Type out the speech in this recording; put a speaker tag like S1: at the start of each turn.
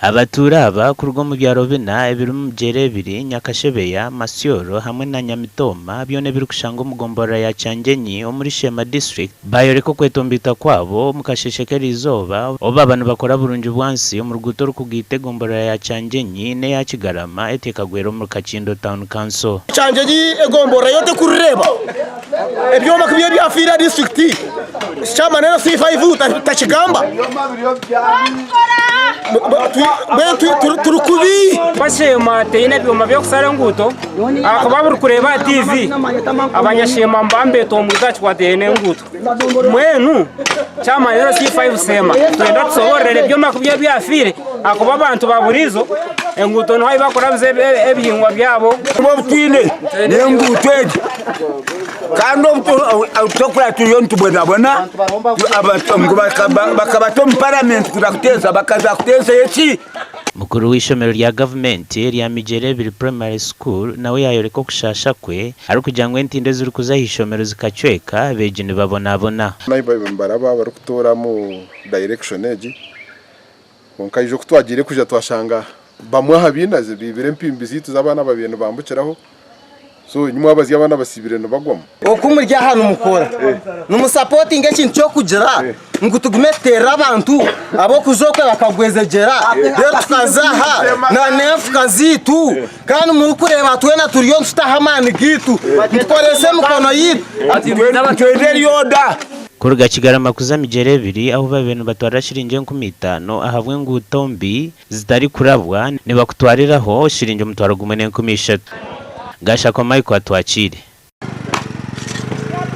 S1: Abatuura aba kuruga omu byaro bina ebirimu Mugyera ebiri, Nyakashebeya, Masyoro hamwe na Nyamitooma byona ebirikushangwa omu gomborora ya Kyangyenyi omuri Sheema District bayoreka okwetomboita kwabo omu kasheeshe k'eriizooba obu baaba nibakora burungi bwansi omu ruguuto orukugaita egomborora ya Kyangyenyi n'eya Kigarama etekagwera omuri Kakindo Town Council.
S2: Kyangyenyi egomborora yo tekurireeba ebyoma ku byo ebyafiire aha disiturikiti chairman LC5 takigamba mbwenu turi kubi.
S3: Basheema teine byoma by'okushara enguuto ahakuba buri kureeba aha TV abanyasheema nibaba nibetomboita aha kikwatiraine n'enguuto. Mbwenu chairman LC5 Seema nitwenda otushoboororere ebyoma ku byo ebyafiire ahakuba abantu ba buriizo enguuto niho ahu barikurabiza ebihingwa byabo.
S4: Obu twine n'enguuto egi kandi obu turikuba turiyo nitubonabona ngu bakabata omu paramenti kuza kuteesa bakaza kuteesa eki?
S1: Mukuru w'eishomero rya gavumenti erya Migyera Ebiri Primary School nawe yaayoreka okushaasha kwe arikugira ngu entindo ezirikuza ah'eishomero zikacweka, abeegi nibabonabona.
S5: Nibaraba barikutoora omu direction egi kwonka ijo ku twagiire kwija twashanga bamwe aha bainazi baibire empimbi zaitu z'abaana ababaire nibambukiraho so nyimwabazyo abaana basiibire nibagwamu.
S6: Oku muri aha nimukora nimusapotinga ekintu ky'okugira ngu tugume tuteerere abantu ab'okuza okwe bakagwezegyera reero tukaza aha n'enfuka zaitu kandi murikureeba twena turiyo nitutaho amaani gaitu nitukoresa emikono yaitu.
S4: Nitwenda eryoda.
S1: Kuruga Kigarama kuza Migyera ebiri ahu babaire nibatwarira shiringi 5000 ahabw'enguuto mbi zitarikurabwa nibakutwariraho shiringi 10,300. Gashakwa Michael Atwakiire.